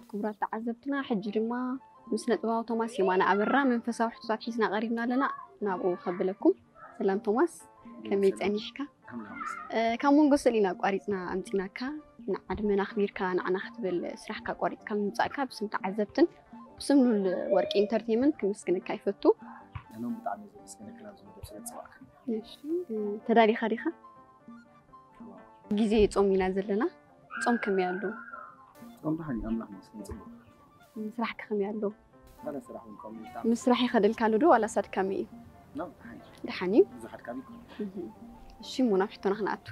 ክቡራት ተዓዘብትና፣ ሕጂ ድማ ምስ ስነ ጥበባዊ ቶማስ የማነ ኣበራ መንፈሳዊ ሕቶታት ሒዝና ቀሪብና ኣለና። ናብኡ ከብለኩም። ሰላም ቶማስ፣ ከመይ ጸኒሕካ? ካብ መንጎ ስእሊ ኢና ኣቋሪጽና ኣምጺናካ። ንዓድመና ኣኽቢርካ ንዓና ክትብል ስራሕካ ኣቋሪጽካ ምምጻእካ ብስም ተዓዘብትን ብስም ሉል ወርቂ ኢንተርቴይመንት ክምስግነካ ይፈቱ። ኣነ እውን ብጣዕሚ እየ ዘመስግነካ ናብዚ መደብ ስለ ዝጸዋዕካኒ። እሺ፣ ተዳሊኻ ዲኻ? ግዜ ጾም ኢና ዘለና። ጾም ከመይ ኣሎ? ጾም ደሓን እዩ፣ ኣምላኽ ይመስገን፣ ጽቡቕ። ስራሕከ ከመይ ኣሎ? ዋላ ስራሕ እውን ከምኡ ብጣዕሚ ምስራሕ ይኸደልካ ኣሎ ዶ ዋላስ ኣድካሚ እዩ? ኖ፣ ደሓን እዩ። ደሓን እዩ? ብዙሕ ኣድካሚ ኣይኮነን። እሺ፣ እሞ ናብ ሕቶና ክንኣቱ።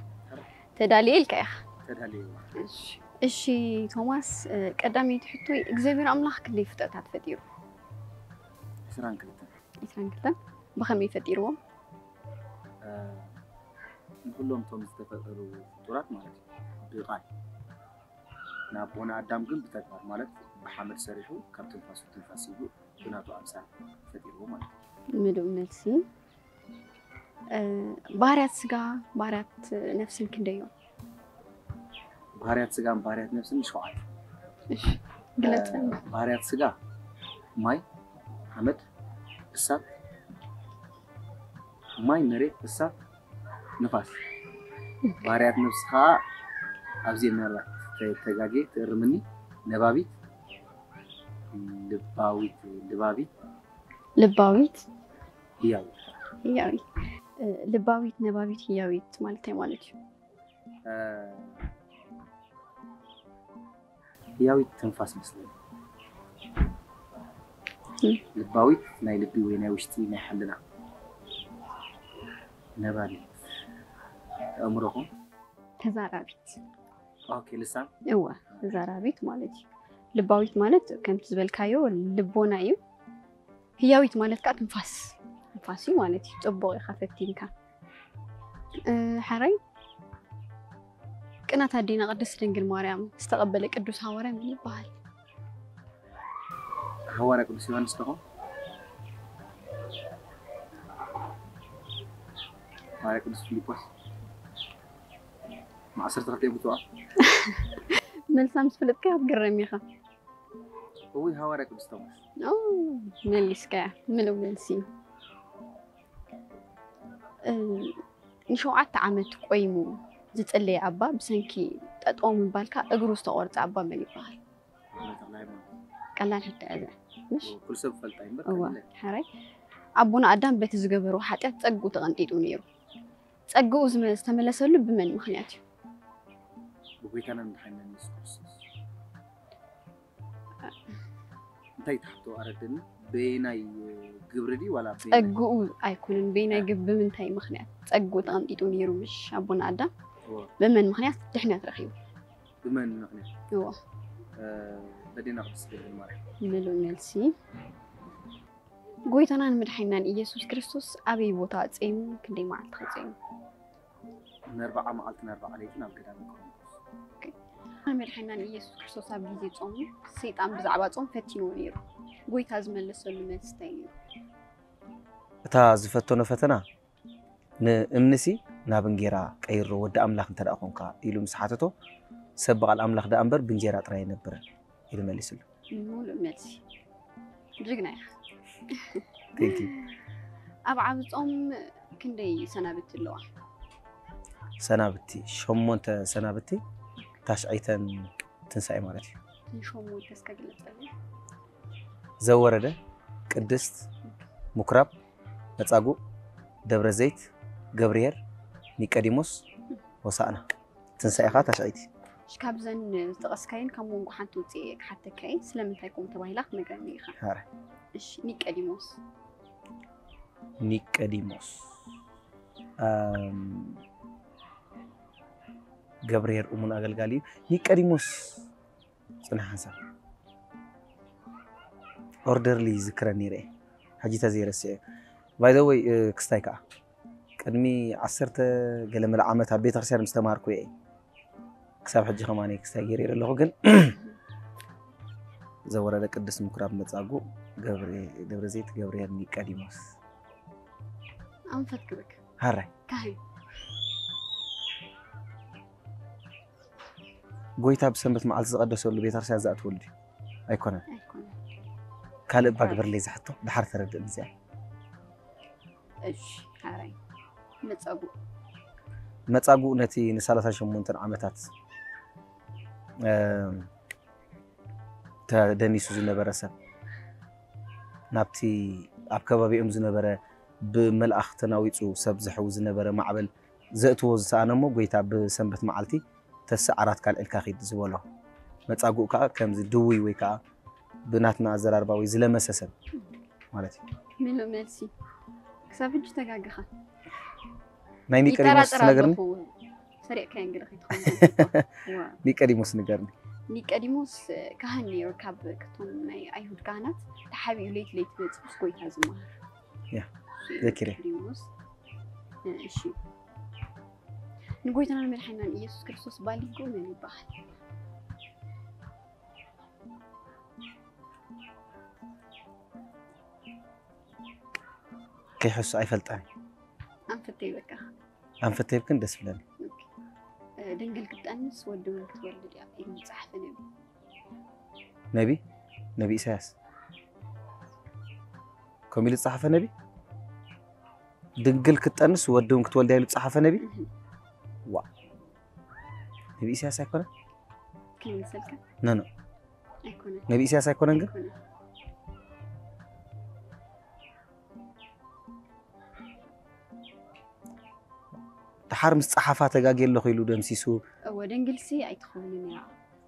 ተዳልየ ኢልካ ኢኻ። ተዳልየ። እሺ። እሺ፣ ቶማስ፣ ቀዳመይቲ ሕቶይ እግዚኣብሔር ኣምላኽ ክንደይ ፍጥረታት ፈጢሩ? ዕስራን ክልተን። ዕስራን ክልተን። ብኸመይ ፈጢርዎም? ንኹሎም እቶም ዝተፈጠሩ ፍጡራት ማለት እዩ። ብቃል ንኣቦና ኣዳም ግን ብተግባር ማለት ብሓመድ ሰሪሑ ካብ ትንፋሱ ትንፋስ ኢሉ ብናቱ ኣምሳል ፈጢርዎ ማለት እዩ። ምሉእ መልሲ። ባህርያት ስጋ፣ ባህርያት ነፍስን ክንደይ እዮም? ባህርያት ስጋን ባህርያት ነፍስን ሸውዓተ። እሺ፣ ግለጸልና። ባህርያት ስጋ ማይ፣ ሓመድ፣ እሳት፣ ማይ፣ መሬት፣ እሳት፣ ንፋስ። ባህርያት ነፍሲ ከዓ ኣብዚ ምናልባት ተጋጌ ትእርምኒ፣ ነባቢት፣ ልባዊት፣ ልባቢት፣ ልባዊት፣ ህያዊት። ህያዊት። ልባዊት፣ ነባቢት፣ ህያዊት ማለት እንታይ ማለት እዩ? ህያዊት ትንፋስ መስለኒ። ልባዊት ናይ ልቢ ወይ ናይ ውሽጢ ናይ ሓልና። ነባቢት ኣእምሮኹም። ተዛራቢት። ኦኬ፣ ልሳን። እወ፣ ተዛራቢት ማለት እዩ። ልባዊት ማለት ከምቲ ዝበልካዮ ልቦና እዩ። ህያዊት ማለት ከዓ ትንፋስ፣ ትንፋስ እዩ ማለት እዩ። ጽቡቕ ኢኻ ፈቲንካ። ሓራይ ቅናት ኣዴና ቅድስት ድንግል ማርያም ዝተቐበለ ቅዱስ ሃዋርያ መን ይበሃል? ሃዋርያ ቅዱስ ዮሃንስ ዶ ኾን? ሃዋርያ ቅዱስ ፊልጶስ? ዓሰርተ ክልተ ብፁዓን። መልሳ ምስ ፍልጥካ ክትግረም ኢኻ። እውይ ሃዋርያ ቅዱስ ቶማስ። ኦ፣ መሊስካያ። ምሉእ መልሲ። ንሸውዓተ ዓመት ቆይሙ ዝጸለየ ኣባ ብሰንኪ ጠጠው ምባልካ እግሩ ዝተቖርጸ ኣባ መን ይበሃል? ቀላል ሕቶ እያ እዚኣ። ምሽ? ኩሉ ሰብ ፈልጣ እምበር እዋ፣ ቀሊል። ሕራይ። ኣቦና ኣዳም በቲ ዝገበሮ ሓጢኣት ጸግኡ ተቐንጢጡ ነይሩ። ጸግኡ ዝመ-፣ ዝተመለሰሉ ብመን ምኽንያት እዩ? ብጎይታና መድሓኒና ኢየሱስ ክርስቶስ። እንታይ ትሓቶ ኣረድኒ? በየናይ ግብሪ ድዩ ዋላ በየናይ ጸግኡ ኣይኮነን፣ በየናይ እ። ግብ-፣ ብምንታይ ምኽንያት ጸግኡ ተቐንጢጡ ነይሩ? ምሽ ኣቦና ኣዳም እዎ። ብመን ምኽንያት ድሕነት ረኺቡ? ብመን ምኽንያት? እዎ። እ፣ በዴና ቅድስት ድንግል ማርያም። ምሉእ መልሲ። ጎይታናን መድሓኒናን ኢየሱስ ክርስቶስ ኣበይ ቦታ ጸይሙ? ክንደይ መዓልቲ ኸ ጸይሙ? ንኣርብዓ መዓልትን ኣርብዓ ለይትን ኣብ ገዳመ ቆሮንቶስ። ኦኬ። መድሓኒናን ኢየሱስ ክርስቶስ ኣብ ግዜ ጾሙ ሰይጣን ብዛዕባ ጾም ፈቲንዎ ነይሩ። ጎይታ ዝመለሰሉ መልሲ እንታይ ነይሩ? እታ ዝፈተኖ ፈተና፣ "ንእምንሲ ናብ እንጌራ ቀይሮ፣ ወዲ ኣምላኽ እንተ ደኣ ኾንካ" ኢሉ ምስ ሓተቶ፣ "ሰብ ብቓል ኣምላኽ ደኣ እምበር ብእንጌራ ጥራይ ኣይነብርን" ኢሉ መሊስሉ። ምሉእ መልሲ። ጅግና ኢኻ። Thank you። ኣብ ዓቢ ጾም ክንደይ ሰናብቲ ኣለዋ? ሰናብቲ፣ ሸሞንተ ሰናብቲ፣ ታሽዐይተን ትንሳኤ ማለት እዩ። እተን ሸሞንተ እስከ ግለጸለይ። ዘወረደ፣ ቅድስት፣ ምኩራብ፣ መጻጉዕ፣ ደብረ ዘይት፣ ገብርሄር፣ ኒቀዲሞስ፣ ሆሳእና። ትንሳኤ ኸኣ ታሽዐይቲ። እሺ፣ ካብዘን ዝጠቐስካየን ካብ መንጎ ሓንቲ ውጽእ እየ ክሓተካ እየ። ስለምንታይ ከምኡ ተባሂላ ክትነግረኒ ኢኻ። ሃረ። እሺ፣ ኒቀዲሞስ። ኒቀዲሞስ። ኣም፣ ገብርሄር እሙን ኣገልጋሊ እዩ። ኒቀዲሞስ ጽንሕ ሓንሳብ። ኦርደርሊ ይዝክረኒ ነይረ እየ። ሕጂ ተዘይረስዐ። By the way፣ እ፣ ክስታይ ከኣ። ቅድሚ ዓሰርተ ገለ መለ ዓመት ኣብ ቤተክርስትያን ምስ ተማሃርኩ እየ። ክሳብ ሕጂ ከማን ክስታይ ገይረ ኣለኹ፣ ግን ዘወረደ ቅዱስ ምኩራብ መጻጉዕ ገብርኤ-፣ ደብረ ዘይት ገብርኤል ኒቀዲሞስ። ኣንፈት ክብክ። ሃራይ። ካህን። ጎይታ ብሰንበት መዓልቲ ዝቐደሰሉ ቤተክርስትያን ዝኣትወሉ ድዩ? ኣይኮነን። ኣይኮነን። ካልእ እባ ግበርለይ ዝሕቶ ድሓር ተረድእኒ እዚኣ። እሺ ሓራይ መጻጉ መጻጉ ነቲ ን38 ዓመታት ተደኒሱ ዝነበረ ሰብ ናብቲ ኣብ ከባቢኦም ዝነበረ ብመልኣኽ ተናዊፁ ሰብ ዝሕው ዝነበረ ማዕበል ዘእትዎ ዝሰኣነ እሞ ጎይታ ብሰንበት መዓልቲ ተስእ ዓራትካ ኣልዒልካ ኪድ ዝበሎ መጻጉእ ከዓ ከምዚ ድውይ ወይ ከዓ ብናትና ኣዘራርባ ወይ ዝለመሰ ሰብ ማለት እዩ። ምሉእ መልሲ ክሳብ ሕጂ ተጋግኻ ናይ ኒቀዲሞስ ይጠራጠር ትነግርኒ ኣለኹ። ሰሪቕካ እንግዲህ ከይትኸውን ዋ። ኒቀዲሞስ ንገርኒ። ኒቀዲሞስ ካህን ነይሩ። ካብ ክቶም ናይ ኣይሁድ ካህናት ተሓቢኡ ለይቲ ለይቲ መፅእ ምስ ጎይታ ዝመሃር ያ፣ ዘኪረ። ኒቆዲሞስ እሺ ንጎይታና ንመድሓኒናን ኢየሱስ ክርስቶስ ባሊጎ መን ይበሃል? ከይሕሱ ኣይፈልጣን። ኣንፈተይ በቃ ኣንፈተይብክን ደስ ብለኒ። ድንግል ክትጠንስ ወዲ እውን ክትወልድ እያ ኢሉ ዝፀሓፈ ነቢ ነቢ ነቢ ኢሳያስ ከምኡ ኢሉ ዝፀሓፈ ነቢ ድንግል ክትጠንስ ወዲ እውን ክትወልድ እያ ኢሉ ዝፀሓፈ ነቢ ዋ ነቢ ኢሳያስ ኣይኮነ ከይመሰልካ ነኖ ኣይኮነ ነቢ ኢሳያስ ኣይኮነን ግን ኣይኮነ ድሓር ምስ ፀሓፋ ተጋጌ ኣለኹ ኢሉ ደምሲሱ እወ ድንግልሲ ኣይትኸውንን እያ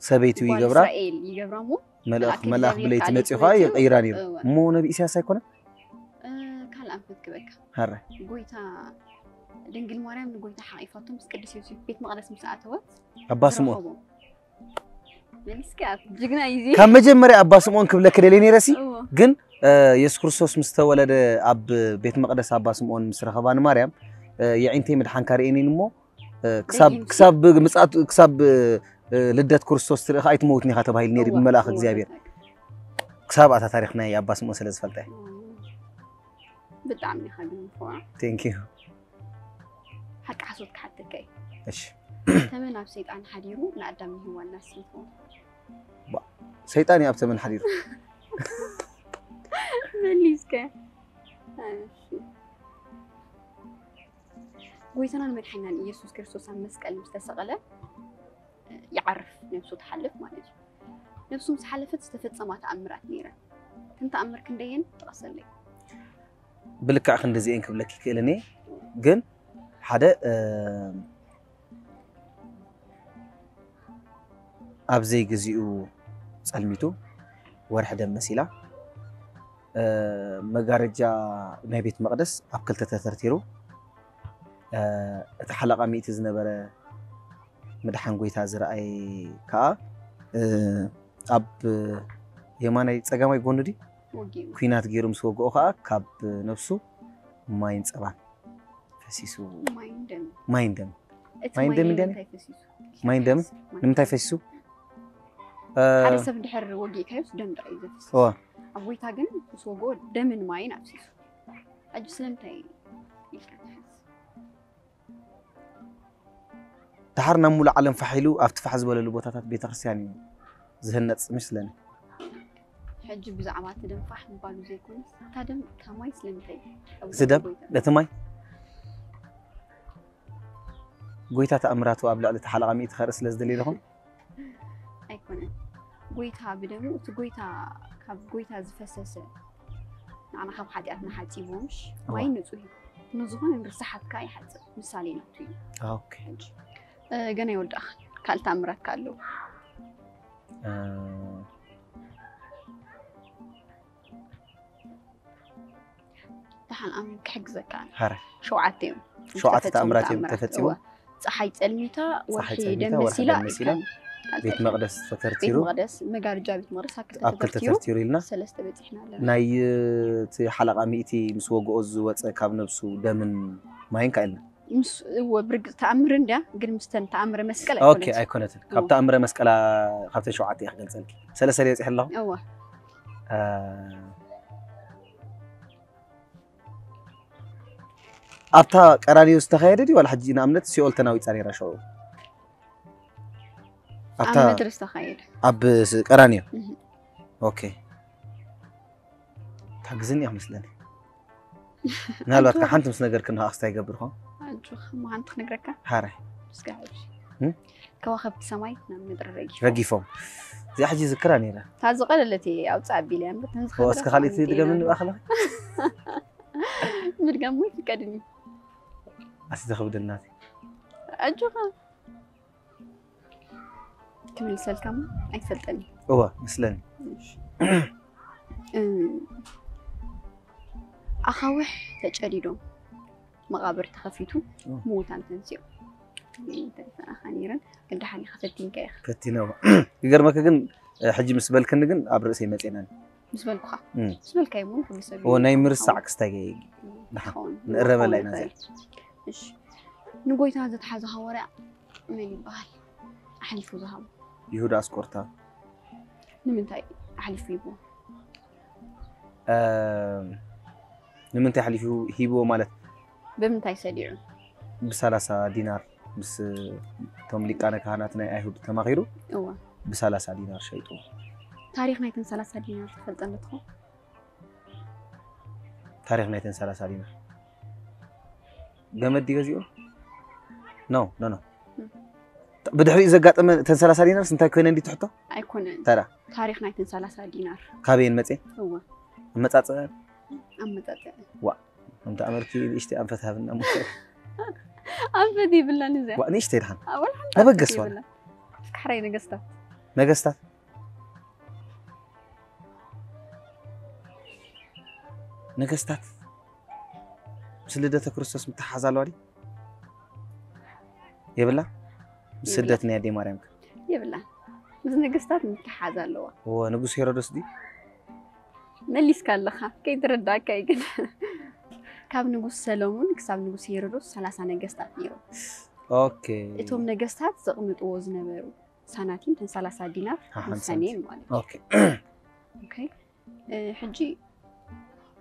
ሰበይቱ ጓል ይገብራ እስራኤል ይገብራ እሞ መልኣኽ መልኣኽ መልኣኽ እግዚኣብሔር ብለይቲ ቃል መፂኡ እዩ ከዓ መፂኡ። ይቕይራን እዩ እወ። እሞ ነቢ ኢሳያስ ኣይኮነን እ፣ ካልእ ኣንፈት ክበካ ሃረ ጎይታ ድንግል ማርያም ንጎይታ ሓቂፋቶ ምስ ቅዱስ ዮሴፍ ቤት መቅደስ ምስ ኣተወት ኣባ ስምኦን ረኸቦም። መሊስካ ጅግና እዩ እዚ ካብ መጀመርያ ኣባ ስምኦን ክብለክ ደልየ ነይረሲ እዎ። ግን እ፣ የሱስ ክርስቶስ ምስ ተወለደ ኣብ ቤት መቅደስ ኣባ ስምኦን ምስ ረኸባ ንማርያም እ፣ የዒንተይ ምድሓንካ ርእየኒን እሞ እ፣ ክሳብ ደጊምሲ። ክሳብ ምጽኣት ክሳብ እ፣ ልደት ክርስቶስ ትርኢ ከኣ ኣይትመውትን ኢኻ ተባሂሉ ነይሩ እዎ፣ ብመልኣኽ እዎ፣ እግዚኣብሔር በቃ። ክሳብ ኣታ ታሪኽ ናይ ኣባ ስምኦን ስለ ዝፈልጠ ብጣዕሚ ኢኻ ግን ምፍዋ ቴንክ ዩ ሓቂ ሓሶት ክሓተካ እዩ እሺ ተመን ኣብ ሰይጣን ሓዲሩ ንኣዳም ንህዋን ናስይትዎ ሰይጣን እዩ ኣብ ተመን ሓዲሩ መሊስከ እሺ። ጎይታናን መድሓኒናን ኢየሱስ ክርስቶስ ኣብ መስቀል ምስ ተሰቐለ ይዓርፍ ነብሱ ትሓልፍ ማለት እዩ። ነብሱ ምስ ሓለፈት ዝተፈጸማ ተኣምራት ነይረን። እተን ተኣምር ክንደየን ጥቐሰለይ። ብልክዕ ክንዲዚኤን ክብለክ ይክእልን እየ ግን ሓደ እ፣ ኣብ ዘይግዚኡ ጸልሚቱ ወርሒ ደም መሲላ እ፣ መጋረጃ ናይ ቤት መቕደስ ኣብ ክልተ ተተርቲሩ እ፣ እቲ ሓለቓ ሚእቲ ዝነበረ ምድሓን ጎይታ ዝረኣየ ከዓ እ፣ ኣብ የማናይ ጸጋማይ ጎኑ ድዩ ወጊኡ ኩናት ገይሩ ምስ ወግኦ ከዓ ካብ ነብሱ ማይን ጸባን ፈሲሱ ማይን ደም ማይን ደም እቲ ማይን ማይ ደም ናይ እንደኒ? ምንታይ ፈሲሱ? ማይን ደም ንምንታይ ፈሲሱ እ፣ ሓደ ሰብ እንድሕር ወጊእካዮስ ደም ጥራይ እዩ ዘፍስስ። እዋ ኣብ ጎይታ ግን ምስ ወግኦ ደምን ማይን ኣፍሲሱ። ሕጂ ስለምንታይ ኢልካ ትሓዝ? ድሓር ናብ ሙሉእ ዓለም ፋሕ ኢሉ ኣብቲ ፋሕ ዝበለሉ ቦታታት ቤተክርስትያን እዩ ዝህነፅ ምስለኒ ሕጂ ብዛዕባ እቲ ደም ፋሕ ምባሉ ዘይኮነስ እታ ደም እታ ማይ ስለምንታይ ኣብ እዚ ደም ጎይታ? እቲ ማይ ጎይታ ተኣምራቱ ኣብ ልዕሊ እቲ ሓለቓ ሚእቲ ከርኢ ስለ ዝደልየ ዲኹም ኣይኮነን ጎይታ ብደሙ እቲ ጎይታ ካብ ጎይታ ዝፈሰሰ ንዓና ካብ ሓጢኣትና ሓፂቦምሽ እዋ። ማይ ንፁህ እዩ ንዝኾነ ንርስሓትካ ይሓፅብ ምሳሌ ናቱ እዩ ኦኬ ሕጂ እ፣ ገና ይወዳእኻ ካልእ ተኣምራትካ ኣለዉ እ፣ ደሓን ኣም ክሕግዘካ ኣነ ሃረ ሸውዓተ እዮም ሸውዓተ ዝተፈጸሙ ተኣምራት እዮም ተኣምራት። ተፈጺሞም። እወ። ፀሓይ ፀልሚታ ፀሓይ ወርሒ ፀልሚታ፣ ደም ወርሒ መሲላ ደም መሲላ፣ ኢልካኒ። ካልእ ቤት እንታይ? መቕደስ ቤት ተተርቲሩ መቕደስ መጋረጃ ቤት መቕደስ ኣብ ክልተ ኣብ ክልተ ተፈርቲሩ ተርቲሩ ኢልና ሰለስተ በፂሕና ኣለና ናይ እቲ ሓለቓ ሚእቲ ምስ ወግኦ ዝወፀ ካብ ነብሱ ደምን ማይን ከ ኢልና ምስ እወ ብርግፅ ተኣምር እንድያ ግን ምስተን ተኣምረ መስቀል ኦኬ ኣይኮነትን ኣይኮነትን ካብ እወ። ተኣምረ መስቀላ ካብተን ሸውዓተ እየ ክገልፀልኪ ሰለስተ ሪኦ ፅሕለኹ እወ ኣብታ ቀራንዮ ዝተኻየደ ድዩ ዋላ ሕጂ ንኣብነት ሲኦል ተናዊፃ ነይራ ሽዑ ኣብታ ኣብ ምድሪ ዝተኻየደ ኣብ ስ- ቀራንዮ እህ። ኦኬ። ትሕግዝኒ እያ መስለኒ። ምናልባት ካብ ሓንቲ ምስ ነገርክኒ ከዓ ክስታይ ይገብር ኾን። ኣጆኻ፣ መሃንቲ ክነግረካ። ሓራይ። እስከ ሕጂ። እም? ከዋኸብቲ ሰማይ ናብ ምድሪ ረጊፎም። ረጊፎም። እዚኣ ሕጂ ዝክራ ነይረ። እታ ዝቐለለት እየ ኣውፅእ ኣቢለ እያ እምበር፣ እተን ኦ፣ እስከ ዝኸበዳ ካልእ ሰማይ ትድገምኒ ገይረን። ብኣኽላ። ምድጋም እውን ይፍቀድኒ። ኣቲ ዘኽብደልናት። ኣጆኻ። ክምልሰልካ እሞ ኣይፈልጠን እዩ። እወ፣ መስለኒ። እሺ። እም፣ ኣኻውሕ ተጨዲዶም፣ መቓብር ተኸፊቱ፣ እም። ምዉታን ተንሲኦም። ፈተናኻ ነይረን፣ ግን ደሓን ኢኻ፣ ፈቲንካ ኢኻ። ፈቲነዎ። ይገርመካ ግን፣ እ፣ ሕጂ ምስ በልክኒ ግን ኣብ ርእሰይ መጼናኒ። ምስ በልኩኻ? እም። ምስ በልካዮ እውን ኩሉ ሰብ እወ፣ ናይ እዩ። ምርሳዕ ክስታይ ገ-፣ ደሓን። ይኸውን። ንእረመላ ኢና ይኸውን። እሺ። ንጎይታ ዘትሓዘ ሃዋርያ መን ይበሃል? ኣሕሊፉ ዝሃቦ። ይሁዳ ኣስቆርታ። ንምንታይ ኣሕሊፉ ሂብዎ? እም፣ ንምንታይ ኣሕሊፉ ሂብዎ ማለት? ብምንታይ ሰዲዑ? ብሰላሳ ዲናር ምስ እቶም ሊቃነ ካህናት ናይ ኣይሁድ ተማኺሩ እወ። ብሰላሳ ዲናር ሸይጥዎ። ታሪኽ ናይተን ሰላሳ ዲናር ትፈልጠን ዶ ትኸውን? ታሪኽ ናይተን ሰላሳ ዲናር። ገመድ ድዩ ገዚኡ? ኖ፣ ኖ፣ ኖ። እም። ብድሕሪኡ ዘጋጠመ እተን ሰላሳ ዲናርስ እንታይ ኮይነን ድዩ ትሕቶ? ኣይኮነን። ተራ። ታሪኽ ናይተን ሰላሳ ዲናር። ካበየን መጼ? እወ። ኣመጻጽአ? ኣመጻጽአ። ከምቲ ኣመልኪ ንእሽተይ ኣንፈት ሃብና እሞ። ኣንፈት ይብላን እዚኣ። ዋ፣ ንእሽተይ ድሓን። ኣወል ሓንቲ ነበገስ ኣንፈት ዋላ። ይብላን። እስኪ ሓራይ ነገስታት። ነገስታት። ነገስታት። ምስ ልደተ ክርስቶስ ምትሓዝ ኣለዋ ድዩ? የብላ? ምስ የብላ። ስደት ናይ ኣደይ ማርያም ከ? የብላን። ምስ ነገስታት ምትሓዝ ኣለዋ። እወ፣ ንጉስ ሄሮዶስ ድዩ? መሊስካ ኣለኻ። ከይትረዳእካ እዩ ግን። ካብ ንጉስ ሰሎሙን ክሳብ ንጉስ ሄሮዶስ ሰላሳ ነገስታት ነይሮም። ኦኬ። እቶም ነገስታት ዘቕምጥዎ ዝነበሩ ሳናቲም፣ እተን ሰላሳ ዲናር ሓሓን ውሳኔን ማለት እዩ። ኦኬ። ኦኬ። እ፣ ሕጂ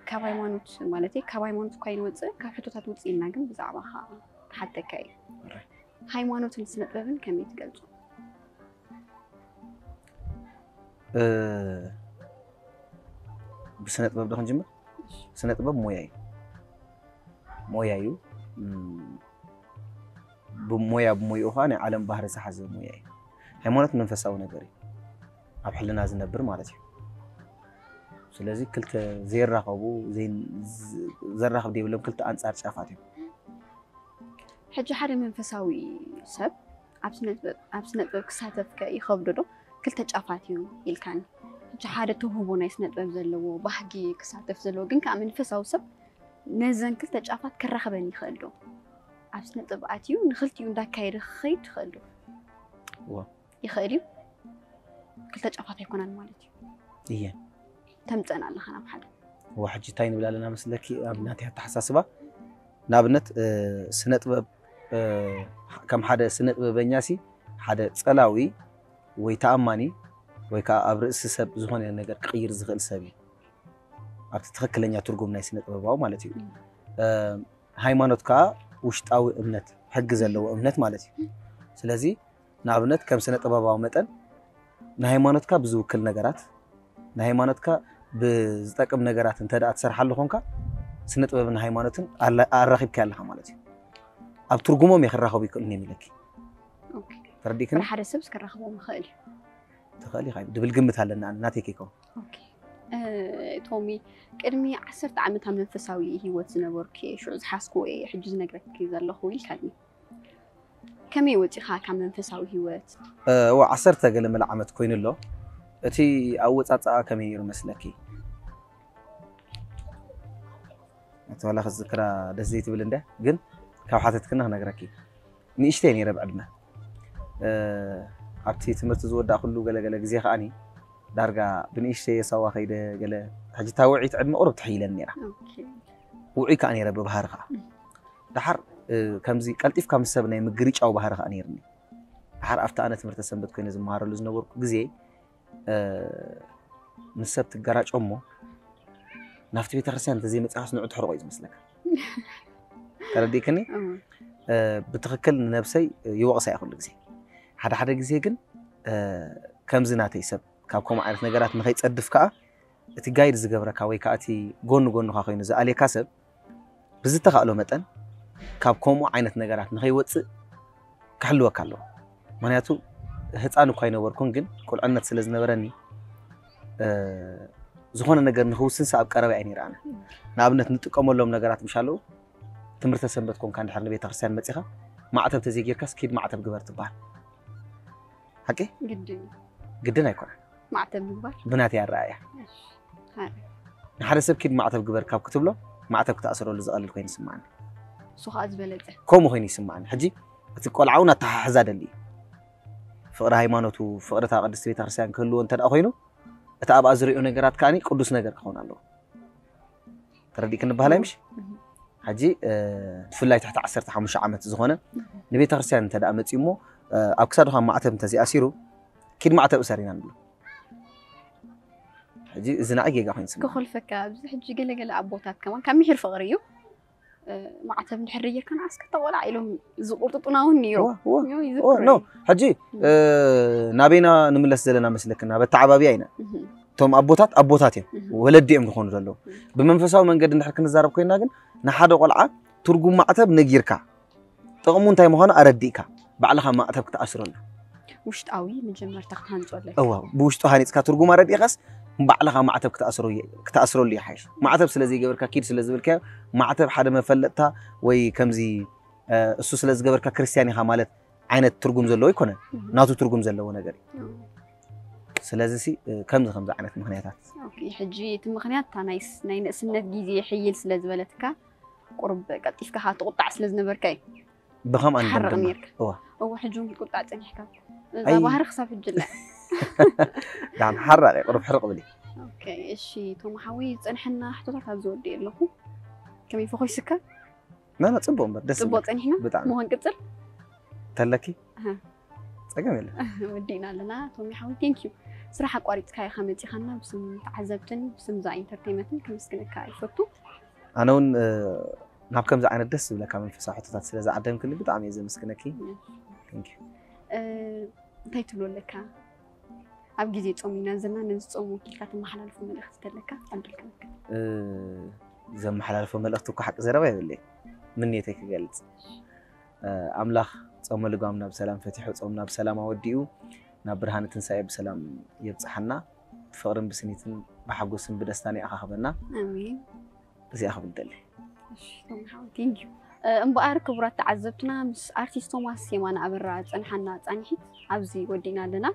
ካብ ሃይማኖት፣ ማለት ካብ ሃይማኖት እኳ ይንወፅእ፣ ካብ ሕቶታት ውፅእ ኢልና ግን ብዛዕባኻ ክሓተካ እዩ። ኦራይት። ሃይማኖትን ስነ ጥበብን ከመይ ትገልጾ? እ፣ ብስነ ጥበብ ዶ ክንጅምር? ስነ ጥበብ ሞያ እዩ። ሞያ እዩ። እም፣ ብሞያ ብሞይኡ ኸዓ ናይ ዓለም ባህሪ ዝሓዘ ሞያ እዩ። ሃይማኖት መንፈሳዊ ነገር እዩ። ኣብ ሕልና ዝነብር ማለት እዩ። ስለዚ ክልተ ዘይራኸቡ፣ ዘይ-፣ ዝ-፣ ዘራኽብ ዘይብሎም ክልተ ኣንጻር ጫፋት እዮም። ሕጂ ሓደ መንፈሳዊ ሰብ ኣብ ስነ ጥበብ፣ ኣብ ስነ ጥበብ ክሳተፍ ከ ይኸብዶ ዶ? ክልተ ጫፋት እዩ ኢልካኒ። ሕጂ ሓደ ተውህቦ ናይ ስነ ጥበብ ዘለዎ፣ ባህጊ ክሳተፍ ዘለዎ፣ ግን ከዓ መንፈሳዊ ሰብ ነዘን ክልተ ጫፋት ክራኸበን ይኽእል ዶ? ኣብ ስነ ጥበብ ኣትዩ ንክልቲኡ እንዳካየደ ክኸይድ ይኽእል ዶ? እወ። ይኽእል እዩ። ክልተ ጫፋት ኣይኮናን ማለት እዩ። እየ። ተምፀን ኣለኻ ናብ ሓደ። እወ፣ ሕጂ እንታይ ንብል ኣለና መስለኪ? ኣብ ናተይ ኣተሓሳስባ፣ ንኣብነት፣ እ፣ ስነ ጥበብ፣ እ፣ ከም ሓደ ስነ ጥበበኛ ሲ፣ ሓደ ጸላዊ ወይ ተኣማኒ ወይ ከዓ ኣብ ርእሲ ሰብ ዝኾነ ነገር ክቕይር ዝኽእል ሰብ እዩ። ኣብቲ ትኽክለኛ ትርጉም ናይ ስነ ጥበባዊ ማለት እዩ። እ፣ ሃይማኖት ከዓ ውሽጣዊ እምነት፣ ሕጊ ዘለዎ እምነት ማለት እዩ። ስለዚ ንኣብነት ከም ስነ ጥበባዊ መጠን ንሃይማኖትካ ብዝውክል ነገራት፣ ንሃይማኖትካ ብዝጠቅም ነገራት እንተ ደኣ ትሰርሓሉ ኾንካ፣ ስነ ጥበብን ሃይማኖትን ኣላ-፣ ኣራኺብካዮ ኣለኻ ማለት እዩ። ኣብ ትርጉሞም እዮም ክራኸቡ ይክእሉን እዮም ኢለኪ። ኦኬ። ተረዲእክኒ? ወደ ሓደ ሰብ እስከራኽቦም ይኽእል እዩ። ትኽእል ኢኻ ድብል ግምት ኣለና፣ ኣነ ናተይ ከይከውን። ኦኬ። እ፣ ቶሚ፣ ቅድሚ ዓሰርተ ዓመት ኣብ መንፈሳዊ ህይወት ዝነበርኩ እየ፣ ሽዑ ዝሓዝክዎ እየ፣ ሕጂ ዝነግረኪ ዘለኹ ኢልካኒ። ከመይ ወፂኻ ካብ መንፈሳዊ ህይወት? እ፣ እወ፣ ዓሰርተ ገለ መለ ዓመት ኮይኑ ኣሎ። እቲ ኣወፃፅኣ ከመይ ነይሩ መስለኪ? እቲ ዋላ ክዝክራ ደስ ዘይትብል እንደ፣ ግን ካብ ሓተትክኒ ክነግረኪ። ንእሽተይ ነይረ ብዕድመ። እ፣ ኣብቲ ትምህርቲ ዝወዳእኩሉ ገለገለ ግዜ ከዓኒ ዳርጋ ብንእሽተይ የሳዋ ከይደ ገለ፣ ሕጂ እታ ውዕይቲ ዕድመ ቁሩብ ትሕይለን ነይራ። ኦኬ። ውዑይ ከኣ ነይረ ብባህሪ ከኣ። ደሓር፣ እ፣ ከምዚ ቀልጢፍካ ምስ ሰብ ናይ ምግርጫው ባህሪ ከኣ ነይርኒ። ደሓር ኣብቲ ኣነ ትምህርቲ ሰንበት ኮይነ ዝመሃረሉ ዝነበርኩ ግዜ፣ እ፣ ምስ ሰብ ትገራጮ እሞ ናብቲ ቤተክርስትያን እንተዘይመጺኻስ ንዑ ትሕርቆ እዩ ዝመስለካ። ተረዲእክኒ? እም። እ፣ ብትኽክል ንነብሰይ ይወቕሳ እየ ኩሉ ግዜ። ሓደ ሓደ ግዜ ግን፣ እ፣ ከምዚ ናተይ ሰብ ካብ ከምኡ ዓይነት ነገራት ንኸይጸድፍ ከኣ እቲ ጋይድ ዝገብረካ ወይ ከኣ እቲ ጎኒ ጎንኻ ኮይኑ ዝኣልየካ ሰብ ብዝተኻእሎ መጠን ካብ ከምኡ ዓይነት ነገራት ንኸይወጽእ ክሕልወካ ኣለዎ። ምኽንያቱ ህፃን እኳ ኣይነበርኩን፣ ግን ቁልዕነት ስለ ዝነበረኒ ዝኾነ ነገር ንኽውስንስ ኣብ ቀረባ እየ ነይረ። ኣነ ንኣብነት ንጥቀመሎም ነገራት ምሽ ኣለዉ። ትምህርተ ሰንበት ኮንካ እንድሕር ንቤተ ክርስቲያን መፂኻ ማዕተብ ተዘይጌርካስ ኪድ ማዕተብ ግበር ትበሃል። ሓቂ ግድን ግድን ኣይኮነን። ማዕተብ ምግባር ብናተይ ኣረኣእያ ንሓደ ሰብ ኪድ ማዕተብ ግበር ካብ ክትብሎ ማዕተብ ክትኣስረሉ ዝቐልል ኮይኑ ይስምዓኒ። እሱ ከዓ ዝበለፀ ከምኡ ኮይኑ ይስምዓኒ። ሕጂ እቲ ቆልዓ እውን ኣተሓሕዛ ደሊ እዩ። ፍቕሪ ሃይማኖቱ ፍቕሪ እታ ቅድስቲ ቤተክርስትያን ክህልዎ እንተ ደኣ ኮይኑ እቲ ኣብኣ ዝሪኦ ነገራት ከዓኒ ቅዱስ ነገር ክኸውን ኣለዎ። ተረዲእክኒ በሃላይ ምሽ? ሕጂ ብፍላይ ትሕቲ ዓሰርተ ሓሙሽተ ዓመት ዝኾነ ንቤተ ክርስቲያን እንተ ደኣ መፂኡ እሞ ኣብ ክሳዱ ካብ ማዕተብ እንተዘይኣሲሩ ኪድ ማዕተብ እሰር ኢና ንብሎ። ሕጂ እዚ ንዓይ ጌጋ ኮይኑ ስምዓኒ። ከኾልፈካ ኣብዚ ሕጂ ገለገለ ኣቦታት ከማን ካብ ምሒር ፍቕሪ እዩ። ማዕተብ እንድሕር ደይርካ ንዓስከ ተቆላዕ ኢሎም ዝቁርጥጡና እውን ነይሩ። ሕጂ ናበይና ንምለስ ዘለና መስለክና በተዓባብያ ኢና። እቶም ኣቦታት ኣቦታት እዮም፣ ወለዲ እዮም ዝኾኑ ዘለዉ። ብመንፈሳዊ መንገዲ እንድሕር ክንዛረብ ኮይና ግን ንሓደ ቆልዓ ትርጉም ማዕተብ ነጊርካ ጥቕሙ እንታይ ምዃኑ ኣረዲእካ ባዕልኻ ማዕተብ ክትኣስረሉ። ውሽጣዊ መጀመርታ ክትሃንጾ ኣለካ። እዋ ብውሽጡ ሃኒጽካ ትርጉም ኣረዲእካስ ባዕልኻ ማዕተብ ክትኣስረሉ ይሓይሽ። ማዕተብ ስለ ዘይገበርካ ኪድ ስለ ዝበልካዮ ማዕተብ ሓደ መፈለጥታ ወይ ከምዚ እሱ ስለ ዝገበርካ ክርስትያን ኢኻ ማለት ዓይነት ትርጉም ዘለዎ ኣይኮነን። ናቱ ትርጉም ዘለዎ ነገር እዩ። ስለዚ ሲ ከምዚ ከምዚ ዓይነት ምኽንያታት ኦኬ፣ ሕጂ እቲ ምኽንያት እታ ናይ ስ- ናይ ንእስነት ግዜ ሕይል ስለ ዝበለትካ ቁርብ ቀልጢፍካ ከዓ ትቁጣዕ ስለ ዝነበርካ እዩ። ብኸምኣ ንደምድማ። ነርካ። እዋ። እዋ ሕጂ እውን ክትቁጣዕ ፀኒሕካ። እዛ ኣይ። ባህሪ ክሳብ ሕጂ ኣላ። ዳን ሓራቂ ቁሩብ ሕርቕ ብሊ። ኦኬ፣ እሺ ቶም ሓወይ ዝፀንሐና ሕቶታት ኣብዚ ወዲእ ኣለኹ። ከመይ ፈኾይስካ? ናና ፅቡቅ እምበር ደስ ጽቡቅ ይብል። ፀኒሕና ብጣዕሚ። እሞ ክንቅፅል ተለኪ ኣሃ። ፀገም የለን። ወዲእና ኣለና ቶሚ ሓወይ ቴንክ ዩ። ስራሕ ኣቋሪፅካ ኢኻ መፂኻና። ብስም ተዓዘብትን ብስም ዛ ኢንተርቴንመንትን ከመስግነካ ይፈቱ። ኣነ እውን ናብ ከምዚ ዓይነት ደስ ዝብለካ መንፈሳዊ ሕቶታት ስለ ዝዓደምክኒ ብጣዕሚ እየ ዘመስግነኪ። Thank you። እንታይ ትብሎ ኣለካ? ኣብ ግዜ ጾም ኢና ዘለና። ነዚ ጾም ወኪልካ ተመሓላልፎ መልእኽቲ ተለካ ዕድል ክበካ። ዘመሓላልፎ መልእኽቲ እኮ ሓቂ ዘረባ የብለይ። ምንየተይ ክገልጽ። ኣምላኽ ጾመ ልጓምና ብሰላም ፈቲሑ ጾምና ብሰላም ኣወዲኡ ናብ ብርሃነ ትንሳኤ ብሰላም የብጽሓና። ብፍቕርን ብስኒትን ብሓጎስን ብደስታን ይኣኻኽበና። ኣሜን። እዚኣ ክብል ደሊ። እሺ፣ ቶም ሓው፣ thank you። እ፣ እምበኣር ክቡራት ተዓዘብትና ምስ ኣርቲስት ቶማስ የማነ ኣበራ ዝጸንሓና ጻንሒት ኣብዚ ወዲእና ኣለና።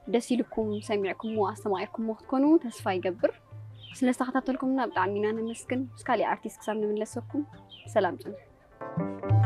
ደስ ኢልኩም ሰሚዕኩሞ ኣስተማቒርኩሞ ክትኮኑ ተስፋ ይገብር። ስለ ዝተኸታተልኩምና ብጣዕሚ ኢና ነመስግን። ምስ ካሊእ ኣርቲስት ክሳብ ንምለሰኩም ሰላም ጽንሑ።